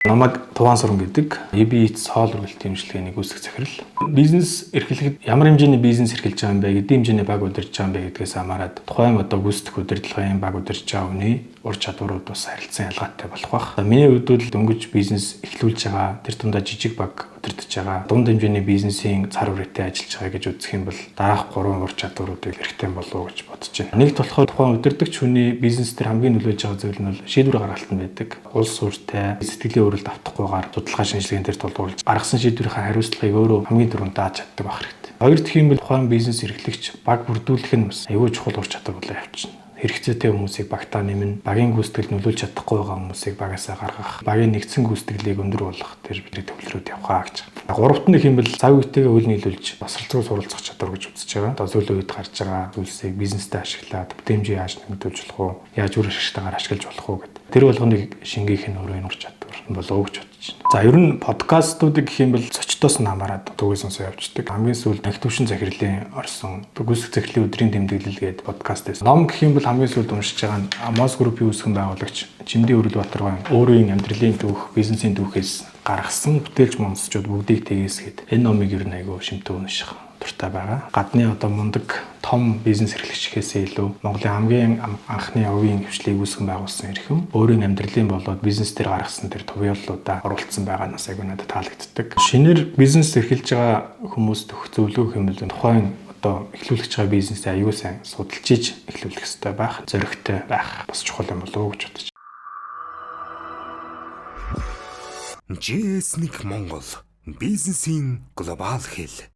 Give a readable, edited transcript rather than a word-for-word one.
Намайг Туван Суран гэдэг EBIT хоол үргэлтийн имчилгээний гүйцэтгэх захирал. Бизнес эрхлэхэд ямар хэмжээний бизнес эрхэлж байгаа юм бэ, хэдийн хэмжээний баг удирдах байгаа юм бэ гэдгээс хамаарат тухайн одоо гүйцэтгэх удирдлагын баг удирдах байгаа хүний ур чадварууд бас харилцан ялгаатай болох байх. Миний хувьд бол дөнгөж бизнес эхлүүлж байгаа, тэр тундаа жижиг баг удирдах байгаа, дунд хэмжээний бизнесийн цар хүрээтэй ажиллаж байгаа гэж үзэх юм бол дараах гурван ур чадваруудыг хэрэгтэй болов уу гэж бодож байна. Нэгт болохоор тухайн удирдагч хүний бизнес дээр хамгийн нөлөөлж байгаа зүйл нь бол шийдвэр гаргалт нь байдаг. Улс үртэй сэтгэлийн өөрөлд автахгүйгээр судалгаа шинжилгээнд дээр тулгуурлаж гаргасан шийдвэрийнхээ хариуцлагыг өөрөө хамгийн түрүүнд дааж чаддаг байх хэрэгтэй. Хоёр дахь юм бол тухайн бизнес эрхлэгч баг бүрдүүлэх нь бас аюул чухал ур чадвар болоо явчихна. Хэрэгцээтэй хүмүүсийг багтаа нэмнэ, багийн гүйцэтгэлд нөлөөлж чадахгүй байгаа хүмүүсийг багасаа гаргах, багийн нэгдсэн гүйцэтгэлийг өндөр болгох тэр бидний төвлөрүүд явах гэж. Гуравт нь юм бол цаг үетэйгээ хөл нийлүүлж босролцоо суралцах чадвар гэж үзэж байгаа. Одоо сүүлийн үед гарч байгаа зүйлсийг бизнестэй ашиглаад бүтээмжийг яаж нэмэгдүүлж болох уу, яаж үр ашигтайгаар ашиглаж болох уу гэдэг. Тэр болгоныг шингээх нь өөрөө энэ ур чадвар болов уу гэж бодож байна. За, ер нь подкастуудыг гэх юм бол зочдоос нь хамаарат түгээ сонсоо явждаг. Хамгийн сүүлд Анх түвшин захирлын орсон гүйцэтгэх захирлын өдрийн тэмдэглэл гээд подкаст байсан. Ном гэх юм бол хамгийн сүүлд уншиж байгаа нь Amos Group-ийн үүсгэн байгуулагч Чимдийн Өрөл Баатарган өөрийн амьдралын түүх, бизнесийн түүхээс гаргасан "Бүтээлч момсчууд бүгдийг тэгээс" гээд энэ номыг ер нь айгүй шимтэн унших дуртай байгаа. Гадны одоо мундаг том бизнес эрхлэгчхээсээ илүү Монголын хамгийн анхны овийн хвшлийг үүсгэн байгуулсан эрхэм өөрийн амьдралын болоод бизнес дээр гаргасан тэр тувьяаллуудаа оруулсан байгаа нас айгүй надад таалагддаг. Шинээр бизнес эрхэлж байгаа хүмүүст өгөх зөвлөгөө хэмээл тухайн одоо эхлүүлж байгаа бизнесээ аюул сайн судалж иж эхлүүлэх хэрэгтэй байх, зоригтой байх бас чухал юм болов уу гэж бодож. GS1 Монгол, бизнесийн глобал хэл.